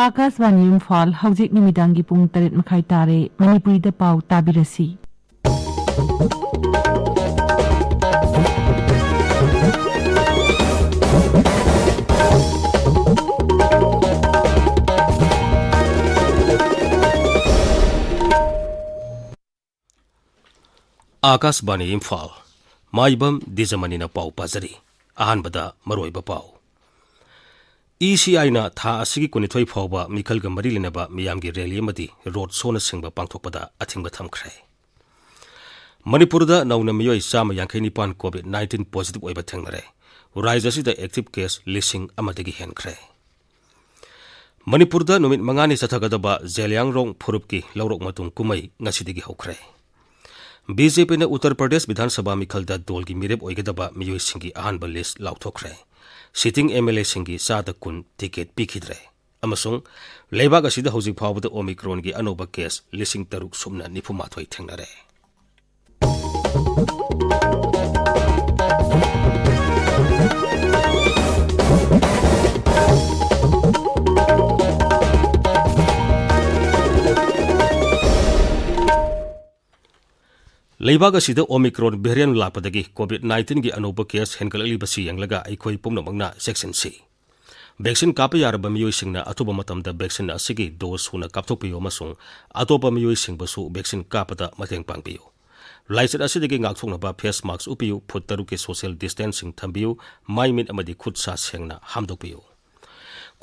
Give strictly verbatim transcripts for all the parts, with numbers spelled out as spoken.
ꯑꯥꯀꯥꯁꯕꯥꯅꯤ ꯏꯝꯐꯥꯜ, ꯍꯧꯖꯤꯛ ꯅꯨꯃꯤꯗꯥꯡꯒꯤ ꯄꯨꯡ ꯇꯔꯦꯠ ꯃꯈꯥꯏ ꯇꯥꯔꯦ꯫ ꯃꯅꯤꯄꯨꯔꯤꯗ ꯄꯥꯎ ꯇꯥꯕꯤꯔꯁꯤ꯫ ꯑꯥꯀꯥꯁꯕꯥꯅꯤ ꯏꯝꯐꯥꯜ, ꯃꯥꯏꯕꯝ ꯗꯤꯖꯃꯅꯤꯅ ꯄꯥꯎ ꯄꯥꯖꯔꯤ꯫ ꯑꯍꯥꯟꯕꯗ ꯃꯔꯨꯑꯣꯏꯕ ꯄꯥꯎ꯫ ꯏ ꯁꯤ ꯑꯥꯏꯅ ꯊꯥ ꯑꯁꯤꯒꯤ ꯀꯨꯟꯅꯤꯊꯣꯏ ꯐꯥꯎꯕ ꯃꯤꯈꯜꯒ ꯃꯔꯤ ꯂꯩꯅꯕ ꯃꯤꯌꯥꯝꯒꯤ ꯔꯦꯂꯤ ꯑꯃꯗꯤ ꯔꯣꯗ ꯁꯣꯅꯆꯤꯡꯕ ꯄꯥꯡꯊꯣꯛꯄꯗ ꯑꯊꯤꯡꯕ ꯊꯝꯈ꯭ꯔꯦ꯫ ꯃꯅꯤꯄꯨꯔꯗ ꯅꯧꯅ ꯃꯤꯑꯣꯏ ꯆꯥꯝꯃ ꯌꯥꯡꯈꯩ ꯅꯤꯄꯥꯟ COVID nineteen positive ꯑꯣꯏꯕ ꯊꯦꯡꯅꯔꯦ꯫ ꯔꯥꯖ꯭ꯌ ꯑꯁꯤꯗ active case ꯂꯤꯁꯤꯡ ꯑꯃꯗꯒꯤ ꯍꯦꯟꯈ꯭ꯔꯦ꯫ ꯃꯅꯤꯄꯨꯔꯗ ꯅꯨꯃꯤꯠ ꯃꯉꯥꯅꯤ ꯆꯠꯊꯒꯗꯕ ꯖꯦꯂꯤꯌꯥꯡꯔꯣꯡ ꯐꯨꯔꯨꯞꯀꯤ ꯂꯧꯔꯣꯛ ꯃꯇꯨꯡ ꯀꯨꯝꯍꯩ ꯉꯁꯤꯗꯒꯤ ꯍꯧꯈ꯭ꯔꯦ꯫ ꯕꯤ ꯖꯦ ꯄꯤꯅ ꯎꯠꯇꯔ ꯄ꯭ꯔꯗꯦꯁ ꯕꯤꯙꯥꯟ ꯁꯚꯥ ꯃꯤꯈꯜꯗ ꯗꯣꯜꯒꯤ ꯃꯤꯔꯦꯞ ꯑꯣꯏꯒꯗꯕ ꯃꯤꯑꯣꯏꯁꯤꯡꯒꯤ ꯑꯍꯥꯟꯕ ꯂꯤꯁ ꯂꯥꯎꯊꯣꯛꯈ꯭ꯔꯦ꯫ ꯁꯤꯇꯤꯡ ꯑꯦꯝ ꯑꯦꯜ ꯑꯦꯁꯤꯡꯒꯤ ꯆꯥꯗ ꯀꯨꯟ ꯇꯤꯀꯦꯠ ꯄꯤꯈꯤꯗ꯭ꯔꯦ꯫ ꯑꯃꯁꯨꯡ ꯂꯩꯕꯥꯛ ꯑꯁꯤꯗ ꯍꯧꯖꯤꯛ ꯐꯥꯎꯕꯗ ꯑꯣꯃꯤꯀ꯭ꯔꯣꯟꯒꯤ ꯑꯅꯧꯕ ꯀꯦꯁ ꯂꯤꯁꯤꯡ ꯇꯔꯨꯛ ꯁꯨꯞꯅ ꯅꯤꯐꯨ ꯃꯥꯊꯣꯏ ꯊꯦꯡꯅꯔꯦ꯫ ꯂꯩꯕꯥꯛ ꯑꯁꯤꯗ ꯑꯣꯃꯤꯀ꯭ꯔꯣꯟ ꯚꯦꯔꯤꯌꯟ ꯂꯥꯛꯄꯗꯒꯤ COVID nineteenꯒꯤ ꯑꯅꯧꯕ ꯀꯦꯁ ꯍꯦꯟꯒꯠꯂꯛꯂꯤꯕꯁꯤ ꯌꯦꯡꯂꯒ ꯑꯩꯈꯣꯏ ꯄꯨꯝꯅꯃꯛꯅ ꯆꯦꯛꯁꯤꯟꯁꯤ꯫ ꯚꯦꯛꯁꯤꯟ ꯀꯥꯞꯄ ꯌꯥꯔꯕ ꯃꯤꯑꯣꯏꯁꯤꯡꯅ ꯑꯊꯨꯕ ꯃꯇꯝꯗ ꯚꯦꯛꯁꯤꯟ ꯑꯁꯤꯒꯤ ꯗꯣꯁ ꯁꯨꯅ ꯀꯥꯞꯊꯣꯛꯄꯤꯌꯨ ꯑꯃꯁꯨꯡ ꯑꯇꯣꯞꯄ ꯃꯤꯑꯣꯏꯁꯤꯡꯕꯨꯁꯨ ꯚꯦꯛꯁꯤꯟ ꯀꯥꯞꯄꯗ ꯃꯇꯦꯡ ꯄꯥꯡꯕꯤꯌꯨ꯫ ꯂꯥꯏꯆꯠ ꯑꯁꯤꯗꯒꯤ ꯉꯥꯛꯊꯣꯛꯅꯕ ꯐꯦꯁ ꯃꯥꯛꯁ ꯎꯞꯄꯤꯌꯨ, ꯐꯨꯠ ꯇꯔꯨꯛꯀꯤ ꯁꯣꯁꯤꯌꯦꯜ ꯗꯤꯁꯇꯦꯟꯁꯤꯡ ꯊꯝꯕꯤꯌꯨ, ꯃꯥꯏ ꯃꯤꯠ ꯑꯃꯗꯤ ꯈꯨꯠ ꯁꯥ ꯁꯦꯡꯅ ꯍꯥꯝꯗꯣꯛꯄꯤꯌꯨ꯫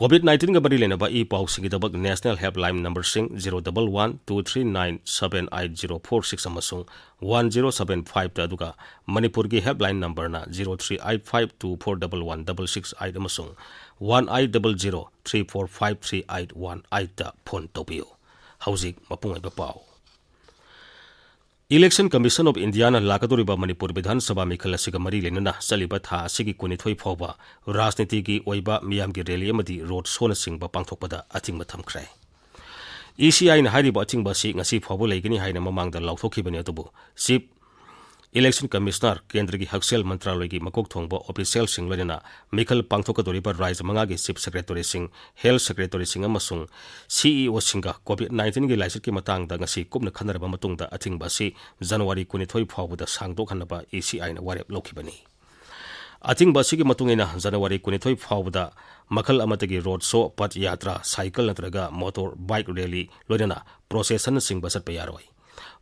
COVID nineteenꯒ ꯃꯔꯤ ꯂꯩꯅꯕ ꯏ ꯄꯥꯎꯁꯤꯡꯒꯤꯗꯃꯛ ꯅꯦꯁꯅꯦꯜ ꯍꯦꯜꯞꯂꯥꯏꯟ ꯅꯝꯕꯔꯁꯤꯡ zero double one two three nine seven eight zero four six ꯑꯃꯁꯨꯡ one zero seven fiveꯇ, ꯑꯗꯨꯒ ꯃꯅꯤꯄꯨꯔꯒꯤ ꯍꯦꯜꯞꯂꯥꯏꯟ ꯅꯝꯕꯔꯅ zero three eight five two four double one double six eight ꯑꯃꯁꯨꯡ one eight double zero three four five three eight one eightꯇ phone ꯇꯧꯕꯤꯌꯨ꯫ ꯍꯧꯖꯤꯛ ꯃꯄꯨꯡ ꯑꯣꯏꯕ ꯄꯥꯎ꯫ Election Commission of Indiaꯅ ꯂꯥꯛꯀꯗꯧꯔꯤꯕ ꯃꯅꯤꯄꯨꯔ ꯕꯤꯙꯥꯟ ꯁꯚꯥ ꯃꯤꯈꯜ ꯑꯁꯤꯒ ꯃꯔꯤ ꯂꯩꯅꯅ ꯆꯠꯂꯤꯕ ꯊꯥ ꯑꯁꯤꯒꯤ ꯀꯨꯟꯅꯤꯊꯣꯏ ꯐꯥꯎꯕ ꯔꯥꯖꯅꯤꯇꯤꯒꯤ ꯑꯣꯏꯕ ꯃꯤꯌꯥꯝꯒꯤ ꯔꯦꯂꯤ ꯑꯃꯗꯤ ꯔꯣꯗ ꯁꯣꯅꯆꯤꯡꯕ ꯄꯥꯡꯊꯣꯛꯄꯗ ꯑꯊꯤꯡꯕ ꯊꯝꯈ꯭ꯔꯦ꯫ ꯏ ꯁꯤ ꯑꯥꯏꯅ ꯍꯥꯏꯔꯤꯕ ꯑꯊꯤꯡꯕ ꯑꯁꯤ ꯉꯁꯤ ꯐꯥꯎꯕ ꯂꯩꯒꯅꯤ ꯍꯥꯏꯅ ꯃꯃꯥꯡꯗ ꯂꯥꯎꯊꯣꯛꯈꯤꯕꯅꯤ, ꯑꯗꯨꯕꯨ ꯆꯤꯐ Election Commissioner, ꯀꯦꯟꯗ꯭ꯔꯒꯤ ꯍꯛꯁꯦꯜ ꯃꯟꯇ꯭ꯔꯥꯂꯣꯏꯒꯤ ꯃꯀꯣꯛ ꯊꯣꯡꯕ ꯑꯣꯐꯤꯁꯤꯌꯦꯜꯁꯤꯡ, ꯂꯣꯏꯅꯅ ꯃꯤꯈꯜ ꯄꯥꯡꯊꯣꯛꯀꯗꯧꯔꯤꯕ ꯔꯥꯖ꯭ꯌ ꯃꯉꯥꯒꯤ Chief Secretaryꯁꯤꯡ, Health Secretaryꯁꯤꯡ ꯑꯃꯁꯨꯡ CEOꯁꯤꯡꯒ COVID nineteenꯒꯤ ꯂꯥꯏꯆꯠꯀꯤ ꯃꯇꯥꯡꯗ ꯉꯁꯤ ꯀꯨꯞꯅ ꯈꯟꯅꯔꯕ ꯃꯇꯨꯡꯗ ꯑꯊꯤꯡꯕ ꯑꯁꯤ January ꯀꯨꯟꯅꯤꯊꯣꯏ ꯐꯥꯎꯕꯗ ꯁꯥꯡꯗꯣꯛꯍꯟꯅꯕ ECIꯅ ꯋꯥꯔꯦꯞ ꯂꯧꯈꯤꯕꯅꯤ꯫ ꯑꯊꯤꯡꯕ ꯑꯁꯤꯒꯤ ꯃꯇꯨꯡ ꯏꯟꯅ January ꯀꯨꯟꯅꯤꯊꯣꯏ ꯐꯥꯎꯕꯗ ꯃꯈꯜ ꯑꯃꯠꯇꯒꯤ road show, ꯄꯗ ꯌꯥꯇ꯭ꯔꯥ, cycle ꯅꯠꯇ꯭ꯔꯒ motor bike rally, ꯂꯣꯏꯅꯅ processionꯅꯆꯤꯡꯕ ꯆꯠꯄ ꯌꯥꯔꯣꯏ꯫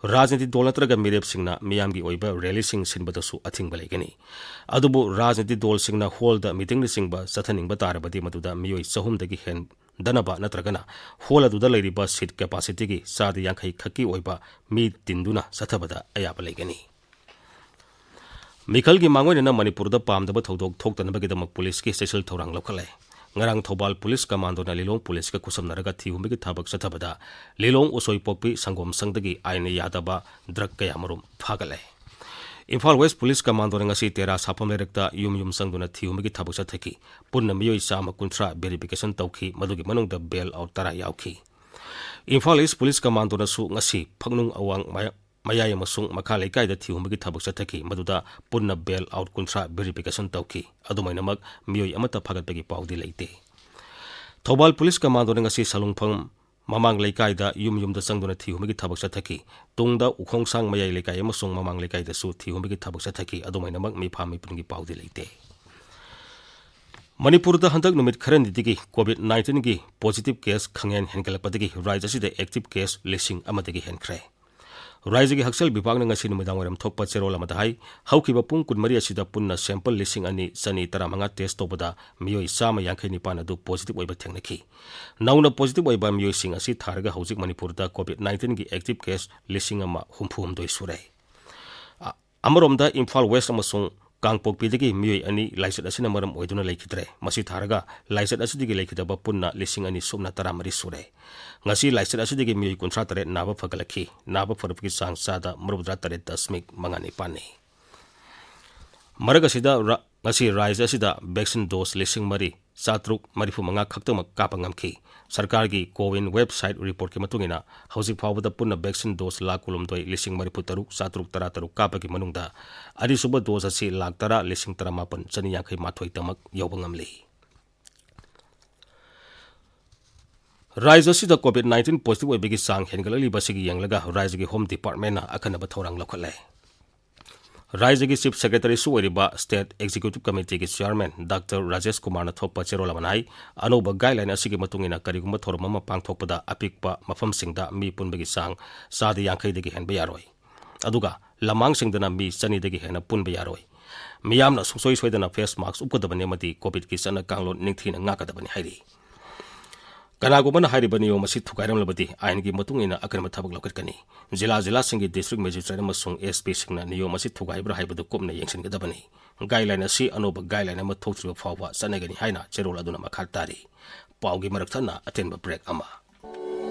ꯔꯥꯖꯅꯤꯇꯤ ꯗꯣꯜ ꯅꯠꯇ꯭ꯔꯒ ꯃꯤꯔꯦꯞꯁꯤꯡꯅ ꯃꯤꯌꯥꯝꯒꯤ ꯑꯣꯏꯕ rallyꯁꯤꯡ ꯁꯤꯟꯕꯗꯁꯨ ꯑꯊꯤꯡꯕ ꯂꯩꯒꯅꯤ꯫ ꯑꯗꯨꯕꯨ ꯔꯥꯖꯅꯤꯇꯤ ꯗꯣꯜꯁꯤꯡꯅ hallꯗ meetingꯅꯆꯤꯡꯕ ꯆꯠꯊꯅꯤꯡꯕ ꯇꯥꯔꯕꯗꯤ, ꯃꯗꯨꯗ ꯃꯤꯑꯣꯏ ꯆꯍꯨꯝꯗꯒꯤ ꯍꯦꯟꯗꯅꯕ ꯅꯠꯇ꯭ꯔꯒꯅ hall ꯑꯗꯨꯗ ꯂꯩꯔꯤꯕ seat capacityꯒꯤ ꯆꯥꯗ ꯌꯥꯡꯈꯩ ꯈꯛꯀꯤ ꯑꯣꯏꯕ ꯃꯤ ꯇꯤꯟꯗꯨꯅ ꯆꯠꯊꯕꯗ ꯑꯌꯥꯕ ꯂꯩꯒꯅꯤ꯫ ꯃꯤꯈꯜꯒꯤ ꯃꯥꯡꯑꯣꯏꯅꯅ ꯃꯅꯤꯄꯨꯔꯗ ꯄꯥꯝꯗꯕ ꯊꯧꯗꯣꯛ ꯊꯣꯛꯇꯅꯕꯒꯤꯗꯃꯛ ꯄꯨꯂꯤꯁꯀꯤ ꯆꯦꯛꯁꯤꯜ ꯊꯧꯔꯥꯡ ꯂꯧꯈꯠꯂꯦ꯫ ꯉꯔꯥꯡ ꯊꯧꯕꯥꯜ ꯄꯨꯂꯤꯁ ꯀꯃꯥꯟꯗꯣꯅ ꯂꯤꯂꯣꯡ ꯄꯨꯂꯤꯁꯀ ꯈꯨꯠꯁꯝꯅꯔꯒ ꯊꯤꯍꯨꯝꯕꯒꯤ ꯊꯕꯛ ꯆꯠꯊꯕꯗ ꯂꯤꯂꯣꯡ ꯎꯁꯣꯏꯄꯣꯛꯄꯤ ꯁꯪꯒꯣꯝ ꯁꯪꯗꯒꯤ ꯑꯥꯏꯟꯅ ꯌꯥꯗꯕ drug ꯀꯌꯥꯃꯔꯨꯝ ꯐꯥꯒꯠꯂꯦ꯫ ꯏꯝꯐꯥꯜ West ꯄꯨꯂꯤꯁ ꯀꯃꯥꯟꯗꯣꯅ ꯉꯁꯤ ꯇꯦꯔꯥ ꯁꯥꯐꯝ ꯂꯩꯔꯛꯇ ꯌꯨꯝ ꯌꯨꯝ ꯆꯪꯗꯨꯅ ꯊꯤꯍꯨꯝꯕꯒꯤ ꯊꯕꯛ ꯆꯠꯊꯈꯤ꯫ ꯄꯨꯟꯅ ꯃꯤꯑꯣꯏ ꯆꯥꯝꯃ ꯀꯨꯟꯊ꯭ꯔꯥ verification ꯇꯧꯈꯤ, ꯃꯗꯨꯒꯤ ꯃꯅꯨꯡꯗ bail out ꯇꯔꯥ ꯌꯥꯎꯈꯤ꯫ ꯏꯝꯐꯥꯜ East ꯄꯨꯂꯤꯁ ꯀꯃꯥꯟꯗꯣꯅꯁꯨ ꯉꯁꯤ ꯐꯛꯅꯨꯡ ꯑꯋꯥꯡ ꯃꯌꯥ-, ꯃꯌꯥꯏ ꯑꯃꯁꯨꯡ ꯃꯈꯥ ꯂꯩꯀꯥꯏꯗ ꯊꯤꯍꯨꯝꯕꯒꯤ ꯊꯕꯛ ꯆꯠꯊꯈꯤ, ꯃꯗꯨꯗ ꯄꯨꯟꯅ bail out ꯀꯨꯟꯊ꯭ꯔꯥ verification ꯇꯧꯈꯤ꯫ ꯑꯗꯨꯃꯥꯏꯅꯃꯛ ꯃꯤꯑꯣꯏ ꯑꯃꯠꯇ ꯐꯥꯒꯠꯄꯒꯤ ꯄꯥꯎꯗꯤ ꯂꯩꯇꯦ꯫ ꯊꯧꯕꯥꯜ ꯄꯨꯂꯤꯁ ꯀꯃꯥꯟꯗꯣꯅ ꯉꯁꯤ ꯁꯂꯨꯡꯐꯝ ꯃꯃꯥꯡ ꯂꯩꯀꯥꯏꯗ ꯌꯨꯝ ꯌꯨꯝꯗ ꯆꯪꯗꯨꯅ ꯊꯤꯍꯨꯝꯕꯒꯤ ꯊꯕꯛ ꯆꯠꯊꯈꯤ꯫ ꯇꯨꯡꯗ ꯎꯈꯣꯡꯁꯥꯡ ꯃꯌꯥꯏ ꯂꯩꯀꯥꯏ ꯑꯃꯁꯨꯡ ꯃꯃꯥꯡ ꯂꯩꯀꯥꯏꯗꯁꯨ ꯊꯤꯍꯨꯝꯕꯒꯤ ꯊꯕꯛ ꯆꯠꯊꯈꯤ꯫ ꯑꯗꯨꯃꯥꯏꯅꯃꯛ ꯃꯤꯐꯥ ꯃꯤꯄꯨꯟꯒꯤ ꯄꯥꯎꯗꯤ ꯂꯩꯇꯦ꯫ ꯃꯅꯤꯄꯨꯔꯗ ꯍꯟꯗꯛ ꯅꯨꯃꯤꯠ ꯈꯔꯅꯤꯗꯒꯤ COVID nineteenꯒꯤ positive case ꯈꯪꯍꯦꯟ ꯍꯦꯟꯒꯠꯂꯛꯄꯗꯒꯤ ꯔꯥꯖ꯭ꯌ ꯑꯁꯤꯗ active case ꯂꯤꯁꯤꯡ ꯑꯃꯗꯒꯤ ꯍꯦꯟꯈ꯭ꯔꯦ꯫ ꯔꯥꯖ꯭ꯌꯒꯤ ꯍꯛꯁꯦꯜ ꯕꯤꯚꯥꯒꯅ ꯉꯁꯤ ꯅꯨꯃꯤꯗꯥꯡꯋꯥꯏꯔꯝ ꯊꯣꯛꯄ ꯆꯦꯔꯣꯜ ꯑꯃꯗ ꯍꯥꯏ, ꯍꯧꯈꯤꯕ ꯄꯨꯡ ꯀꯨꯟꯃꯔꯤ ꯑꯁꯤꯗ ꯄꯨꯟꯅ sample ꯂꯤꯁꯤꯡ ꯑꯅꯤ ꯆꯅꯤ ꯇꯔꯥꯃꯉꯥ test ꯇꯧꯕꯗ ꯃꯤꯑꯣꯏ ꯆꯥꯝꯃ ꯌꯥꯡꯈꯩ ꯅꯤꯄꯥꯟ ꯑꯗꯨ positive ꯑꯣꯏꯕ ꯊꯦꯡꯅꯈꯤ꯫ ꯅꯧꯅ positive ꯑꯣꯏꯕ ꯃꯤꯑꯣꯏꯁꯤꯡ ꯑꯁꯤ ꯊꯥꯔꯒ ꯍꯧꯖꯤꯛ ꯃꯅꯤꯄꯨꯔꯗ COVID nineteenꯒꯤ active case ꯂꯤꯁꯤꯡ ꯑꯃ ꯍꯨꯝꯐꯨ ꯍꯨꯝꯗꯣꯏ ꯁꯨꯔꯦ꯫ ꯑꯃꯔꯣꯝꯗ, ꯏꯝꯐꯥꯜ West ꯑꯃꯁꯨꯡ ꯀꯥꯡꯄꯣꯛꯄꯤꯗꯒꯤ ꯃꯤꯑꯣꯏ ꯑꯅꯤ ꯂꯥꯏꯆꯠ ꯑꯁꯤꯅ ꯃꯔꯝ ꯑꯣꯏꯗꯨꯅ ꯂꯩꯈꯤꯗ꯭ꯔꯦ꯫ ꯃꯁꯤ ꯊꯥꯔꯒ ꯂꯥꯏꯆꯠ ꯑꯁꯤꯗꯒꯤ ꯂꯩꯈꯤꯗꯕ ꯄꯨꯟꯅ ꯂꯤꯁꯤꯡ ꯑꯅꯤ ꯁꯨꯞꯅ ꯇꯔꯥꯃꯔꯤ ꯁꯨꯔꯦ꯫ ꯉꯁꯤ ꯂꯥꯏꯆꯠ ꯑꯁꯤꯗꯒꯤ ꯃꯤꯑꯣꯏ ꯀꯨꯟꯊ꯭ꯔꯥ ꯇꯔꯦꯠ ꯅꯥꯕ ꯐꯒꯠꯂꯛꯈꯤ꯫ ꯅꯥꯕ ꯐꯔꯛꯄꯒꯤ ꯆꯥꯡ ꯆꯥꯗ ꯃꯔꯤꯐꯨꯇꯔꯥ ꯇꯔꯦꯠ ꯗꯁꯃꯤꯛ ꯃꯉꯥ ꯅꯤꯄꯥꯟꯅꯤ꯫ ꯃꯔꯛ ꯑꯁꯤꯗ, ꯔ-, ꯉꯁꯤ ꯔꯥꯖ꯭ꯌ ꯑꯁꯤꯗ vaccine dose ꯂꯤꯁꯤꯡ ꯃꯔꯤ ꯆꯥꯇ꯭ꯔꯨꯛ ꯃꯔꯤꯐꯨ ꯃꯉꯥ ꯈꯛꯇꯃꯛ ꯀꯥꯞꯄ ꯉꯝꯈꯤ꯫ ꯁꯔꯀꯥꯔꯒꯤ CoWIN website reportꯀꯤ ꯃꯇꯨꯡ ꯏꯟꯅ, ꯍꯧꯖꯤꯛ ꯐꯥꯎꯕꯗ ꯄꯨꯟꯅ vaccine dose ꯂꯥꯈ ꯀꯨꯟꯍꯨꯝꯗꯣꯏ ꯂꯤꯁꯤꯡ ꯃꯔꯤꯐꯨ ꯇꯔꯨꯛ ꯆꯥꯇ꯭ꯔꯨꯛ ꯇꯔꯥ ꯇꯔꯨꯛ ꯀꯥꯞꯄꯒꯤ ꯃꯅꯨꯡꯗ, ꯑꯅꯤꯁꯨꯕ dose ꯑꯁꯤ ꯂꯥꯈ ꯇꯔꯥ ꯂꯤꯁꯤꯡ ꯇꯔꯥꯃꯥꯄꯟ ꯆꯅꯤ ꯌꯥꯡꯈꯩ ꯃꯥꯊꯣꯏ ꯇꯃꯛ ꯌꯧꯕ ꯉꯝꯂꯤ꯫ ꯔꯥꯖ꯭ꯌ ꯑꯁꯤꯗ COVID nineteen positive ꯑꯣꯏꯕꯒꯤ ꯆꯥꯡ ꯍꯦꯟꯒꯠꯂꯛꯂꯤꯕ ꯑꯁꯤꯒꯤ ꯌꯦꯡꯂꯒ ꯔꯥꯖ꯭ꯌꯒꯤ Home Departmentꯅ ꯑꯈꯟꯅꯕ ꯊꯧꯔꯥꯡ ꯂꯧꯈꯠꯂꯦ꯫ ꯔꯥꯖ꯭ꯌꯒꯤ Chief Secretaryꯁꯨ ꯑꯣꯏꯔꯤꯕ State Executive Committeeꯒꯤ Chairman Doctor Rajesh ꯀꯨꯃꯥꯔꯅ ꯊꯣꯛꯄ ꯆꯦꯔꯣꯜ ꯑꯃꯅ ꯍꯥꯏ, ꯑꯅꯧꯕ guideline ꯑꯁꯤꯒꯤ ꯃꯇꯨꯡ ꯏꯟꯅ ꯀꯔꯤꯒꯨꯝꯕ ꯊꯧꯔꯝ ꯑꯃ ꯄꯥꯡꯊꯣꯛꯄꯗ ꯑꯄꯤꯛꯄ ꯃꯐꯝꯁꯤꯡꯗ ꯃꯤ ꯄꯨꯟꯕꯒꯤ ꯆꯥꯡ ꯆꯥꯗ ꯌꯥꯡꯈꯩꯗꯒꯤ ꯍꯦꯟꯕ ꯌꯥꯔꯣꯏ꯫ ꯑꯗꯨꯒ ꯂꯝꯃꯥꯡꯁꯤꯡꯗꯅ ꯃꯤ ꯆꯅꯤꯗꯒꯤ ꯍꯦꯟꯅ ꯄꯨꯟꯕ ꯌꯥꯔꯣꯏ꯫ ꯃꯤꯌꯥꯝꯅ ꯁꯨꯡꯁꯣꯏ ꯁꯣꯏꯗꯅ face mask ꯎꯞꯀꯗꯕꯅꯤ ꯑꯃꯗꯤ COVIDꯀꯤ ꯆꯠꯅ ꯀꯥꯡꯂꯣꯟ ꯅꯤꯡꯊꯤꯅ ꯉꯥꯛꯀꯗꯕꯅꯤ ꯍꯥꯏꯔꯤ꯫ ꯀꯅꯥꯒꯨꯝꯕꯅ ꯍꯥꯏꯔꯤꯕ ꯅꯤꯌꯣꯝ ꯑꯁꯤ ꯊꯨꯒꯥꯏꯔꯝꯂꯕꯗꯤ ꯑꯥꯏꯟꯒꯤ ꯃꯇꯨꯡ ꯏꯟꯅ ꯑꯀꯟꯕ ꯊꯕꯛ ꯂꯧꯈꯠꯀꯅꯤ꯫ ꯖꯤꯂꯥ ꯖꯤꯂꯥꯁꯤꯡꯒꯤ District Magistrateꯅ ꯑꯃꯁꯨꯡ SPꯁꯤꯡꯅ ꯅꯤꯌꯣꯝ ꯑꯁꯤ ꯊꯨꯒꯥꯏꯕ꯭ꯔꯥ ꯍꯥꯏꯕꯗꯨ ꯀꯨꯞꯅ ꯌꯦꯡꯁꯤꯟꯒꯗꯕꯅꯤ꯫ Guideline ꯑꯁꯤ ꯑꯅꯧꯕ guideline ꯑꯃ ꯊꯣꯛꯇ꯭ꯔꯤꯕ ꯐꯥꯎꯕ ꯆꯠꯅꯒꯅꯤ ꯍꯥꯏꯅ ꯆꯦꯔꯣꯜ ꯑꯗꯨꯅ ꯃꯈꯥ ꯇꯥꯔꯤ꯫ ꯄꯥꯎꯒꯤ ꯃꯔꯛ ꯊꯠꯅ ꯑꯇꯦꯟꯕ break ꯑꯃ꯫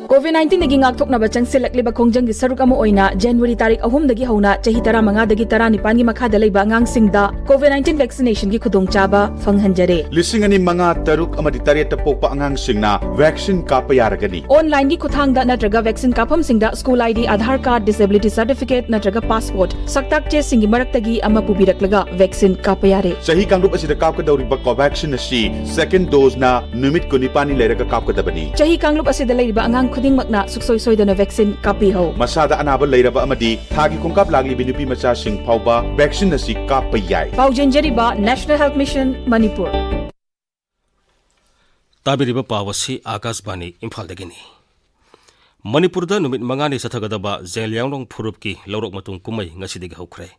COVID nineteenꯗꯒꯤ ꯉꯥꯛꯊꯣꯛꯅꯕ ꯆꯪꯁꯤꯜꯂꯛꯂꯤꯕ ꯈꯣꯡꯖꯪꯒꯤ ꯁꯔꯨꯛ ꯑꯃ ꯑꯣꯏꯅ January ꯇꯥꯔꯤꯛ ꯑꯍꯨꯝꯗꯒꯤ ꯍꯧꯅ ꯆꯍꯤ ꯇꯔꯥꯃꯉꯥꯗꯒꯤ ꯇꯔꯥꯅꯤꯄꯥꯟꯒꯤ ꯃꯈꯥꯗ ꯂꯩꯕ ꯑꯉꯥꯡꯁꯤꯡꯗ COVID nineteen vaccinationꯒꯤ ꯈꯨꯗꯣꯡꯆꯥꯕ ꯐꯪꯍꯟꯖꯔꯦ꯫ ꯂꯤꯁꯤꯡ ꯑꯅꯤ ꯃꯉꯥ, ꯇꯔꯨꯛ ꯑꯃꯗꯤ ꯇꯔꯦꯠꯇ ꯄꯣꯛꯄ ꯑꯉꯥꯡꯁꯤꯡꯅ vaccine ꯀꯥꯞꯄ ꯌꯥꯔꯒꯅꯤ꯫ Onlineꯒꯤ ꯈꯨꯠꯊꯥꯡꯗ ꯅꯠꯇ꯭ꯔꯒ vaccine ꯀꯥꯞꯐꯝꯁꯤꯡꯗ school ID, Aadhaar card, disability certificate ꯅꯠꯇ꯭ꯔꯒ passport, ꯁꯛꯇꯥꯛ ꯆꯦꯁꯤꯡꯒꯤ ꯃꯔꯛꯇꯒꯤ ꯑꯃ ꯄꯨꯕꯤꯔꯛꯂꯒ vaccine ꯀꯥꯞꯄ ꯌꯥꯔꯦ꯫ ꯆꯍꯤ ꯀꯥꯡꯂꯨꯞ ꯑꯁꯤꯗ ꯀꯥꯞꯀꯗꯧꯔꯤꯕ Covaxin ꯑꯁꯤ second doseꯅ ꯅꯨꯃꯤꯠ ꯀꯨꯟꯅꯤꯄꯥꯟꯅꯤ ꯂꯩꯔꯒ ꯀꯥꯞꯀꯗꯕꯅꯤ꯫ ꯆꯍꯤ ꯀꯥꯡꯂꯨꯞ ꯑꯁꯤꯗ ꯂꯩꯔꯤꯕ ꯑꯉꯥꯡ ꯈꯨꯗꯤꯡꯃꯛꯅ ꯁꯨꯡꯁꯣꯏ ꯁꯣꯏꯗꯅ vaccine ꯀꯥꯞꯄꯤꯍꯧ꯫ ꯃꯁꯥꯗ ꯑꯅꯥꯕ ꯂꯩꯔꯕ ꯑꯃꯗꯤ ꯊꯥꯒꯤ ꯈꯣꯡꯀꯥꯞ ꯂꯥꯛꯂꯤꯕꯤ ꯅꯨꯄꯤ ꯃꯆꯥꯁꯤꯡ ꯐꯥꯎꯕ vaccine ꯑꯁꯤ ꯀꯥꯞꯄ ꯌꯥꯏ꯫ ꯄꯥꯎꯖꯦꯟꯖꯔꯤꯕ National Health Mission ꯃꯅꯤꯄꯨꯔ꯫ ꯇꯥꯕꯤꯔꯤꯕ ꯄꯥꯎ ꯑꯁꯤ ꯑꯥꯀꯥꯁꯕꯥꯅꯤ ꯏꯝꯐꯥꯜꯗꯒꯤꯅꯤ꯫ ꯃꯅꯤꯄꯨꯔꯗ ꯅꯨꯃꯤꯠ ꯃꯉꯥꯅꯤ ꯆꯠꯊꯒꯗꯕ ꯖꯦꯂꯤꯌꯥꯡꯔꯣꯡ ꯐꯨꯔꯨꯞꯀꯤ ꯂꯧꯔꯣꯛ ꯃꯇꯨꯡ ꯀꯨꯝꯍꯩ ꯉꯁꯤꯗꯒꯤ ꯍꯧꯈ꯭ꯔꯦ꯫